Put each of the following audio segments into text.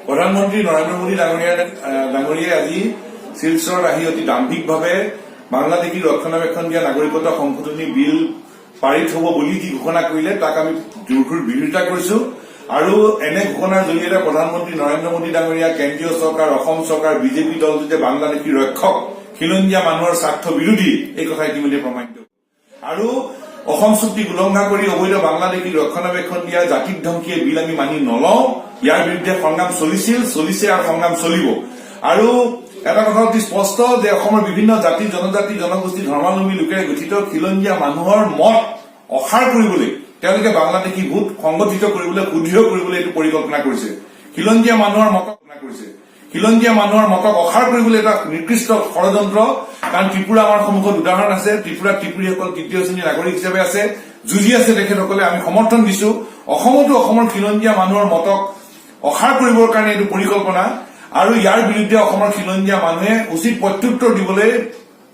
প্ৰধানমন্ত্ৰী নৰেন্দ্ৰ মোদী ডাঙৰীয়াই আজি শিলচৰত আহি অতি দাম্ভিকভাৱে বাংলাদেশী ৰক্ষণাবেক্ষণ দিয়া নাগৰিকত্ব সংশোধনী বিল পাৰিত হ'ব বুলি যি ঘোষণা কৰিলে, তাক আমি জোৰসোৰ বিৰোধিতা কৰিছো। আৰু এনে ঘোষণাৰ জৰিয়তে প্ৰধানমন্ত্ৰী নৰেন্দ্ৰ মোদী ডাঙৰীয়া, কেন্দ্ৰীয় চৰকাৰ, অসম চৰকাৰ, বিজেপি দলটো যে বাংলাদেশী ৰক্ষক, খিলঞ্জীয়া মানুহৰ স্বাৰ্থ বিৰোধী, এই কথা ইতিমধ্যে প্ৰমাণিত। আৰু অসম চুক্তি উলংঘা কৰি অবৈধ বাংলাদেশীক ৰক্ষণাবেক্ষণ দিয়া জাতিধ্বংসী এই বিল আমি মানি নলওঁ। ইয়াৰ বিৰুদ্ধে সংগ্ৰাম চলিছিল, চলিছে আৰু সংগ্ৰাম চলিব। আৰু এটা কথা অতি স্পষ্ট যে অসমৰ বিভিন্ন জাতি, জনজাতি, জনগোষ্ঠী, ধৰ্মাৱলম্বী লোকেৰে গঠিত খিলঞ্জীয়া মানুহৰ মত অসাৰ কৰিবলৈ তেওঁলোকে বাংলাদেশী ভোট সংগঠিত কৰিবলৈ, সুদৃঢ় কৰিবলৈ এইটো পৰিকল্পনা কৰিছে। খিলঞ্জীয়া মানুহৰ মতক কৰিছে, খিলঞ্জীয়া মানুহৰ মতক অসাৰ কৰিবলৈ এটা নিকৃষ্ট ষড়যন্ত্ৰ। কাৰণ ত্ৰিপুৰা আমাৰ সন্মুখত উদাহৰণ আছে। ত্ৰিপুৰাত ত্ৰিপুৰীসকল তৃতীয় শ্ৰেণীৰ নাগৰিক হিচাপে আছে, যুঁজি আছে তেখেতসকলে, আমি সমৰ্থন দিছো। অসমতো অসমৰ খিলঞ্জীয়া মানুহৰ মতক অসাৰ কৰিবৰ কাৰণে এইটো পৰিকল্পনা আৰু ইয়াৰ বিৰুদ্ধে অসমৰ খিলঞ্জীয়া মানুহে উচিত প্ৰত্যুত্তৰ দিবলৈ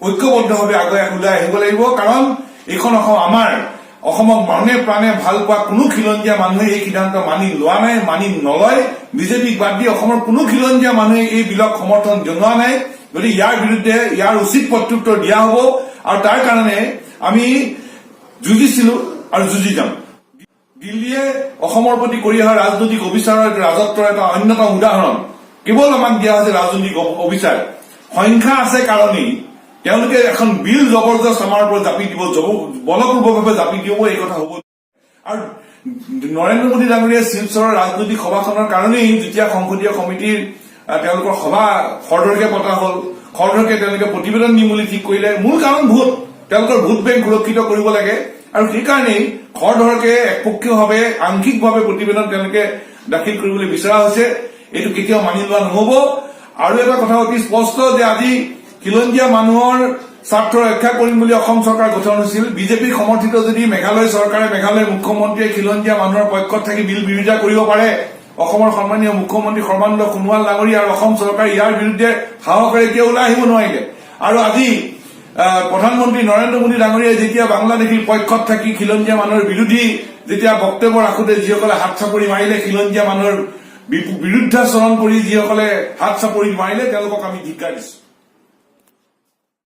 ঐক্যবদ্ধভাৱে আগুৱাই ওলাই আহিব লাগিব। কাৰণ এইখন অসম আমাৰ। অসমক মনে প্ৰাণে ভাল পোৱা কোনো খিলঞ্জীয়া মানুহে এই সিদ্ধান্ত মানি লোৱা নাই, মানি নলয়। বিজেপিক বাদ দি অসমৰ কোনো খিলঞ্জীয়া মানুহে এই বিলক সমৰ্থন জনোৱা নাই। গতিকে ইয়াৰ বিৰুদ্ধে ইয়াৰ উচিত প্ৰত্যুত্তৰ দিয়া হ'ব আৰু তাৰ কাৰণে আমি যুঁজিছিলো আৰু যুঁজি যাম। দিল্লীয়ে অসমৰ প্ৰতি কৰি অহা ৰাজনৈতিক অবিচাৰৰ এইটো ৰাজত্বৰ এটা অন্যতম উদাহৰণ। কেৱল আমাক দিয়া হৈছে ৰাজনৈতিক অবিচাৰ। সংখ্যা আছে কাৰণেই তেওঁলোকে এখন বিল জবৰদস্ত আমাৰ ওপৰত জাপি দিব, বলপূৰ্বকভাৱে জাপি দিব, এই কথা হ'ব। আৰু নৰেন্দ্ৰ মোদী ডাঙৰীয়াই শিলচৰৰ ৰাজনৈতিক সভাখনৰ কাৰণেই যেতিয়া সংসদীয় সমিতিৰ তেওঁলোকৰ সভা খৰধৰকে পতা হ'ল, খৰধৰকে তেওঁলোকে প্ৰতিবেদন দিম বুলি ঠিক কৰিলে, মূল কাৰণ ভোট। তেওঁলোকৰ ভোট বেংক সুৰক্ষিত কৰিব লাগে আৰু সেইকাৰণেই খৰধৰকে একপক্ষীয়ভাৱে, আংশিকভাৱে প্ৰতিবেদন তেওঁলোকে দাখিল কৰিবলৈ বিচৰা হৈছে। এইটো কেতিয়াও মানি লোৱা নহব। আৰু এটা কথা অতি স্পষ্ট যে আজি খিলঞ্জীয়া মানুহৰ স্বাৰ্থ ৰক্ষা কৰিম বুলি অসম চৰকাৰ গঠন হৈছিল। বিজেপি সমৰ্থিত যদি মেঘালয় চৰকাৰে, মেঘালয় মুখ্যমন্ত্ৰীয়ে খিলঞ্জীয়া মানুহৰ পক্ষত থাকি বিল বিৰোধিতা কৰিব পাৰে, অসমৰ সন্মানীয় মুখ্যমন্ত্ৰী সৰ্বানন্দ সোণোৱাল ডাঙৰীয়া আৰু অসম চৰকাৰ ইয়াৰ বিৰুদ্ধে সাহসেৰে কিয় ওলাই আহিব নোৱাৰিলে? আৰু আজি প্ৰধানমন্ত্ৰী নৰেন্দ্ৰ মোদী ডাঙৰীয়াই যেতিয়া বাংলাদেশীৰ পক্ষত থাকি খিলঞ্জীয়া মানুহৰ বিৰোধী যেতিয়া বক্তব্য ৰাখোতে যিসকলে হাত চাপৰি মাৰিলে, খিলঞ্জীয়া মানুহৰ বিৰুদ্ধাচৰণ কৰি যিসকলে হাত চাপৰি মাৰিলে, তেওঁলোকক আমি ধিক্কাৰ দিছো।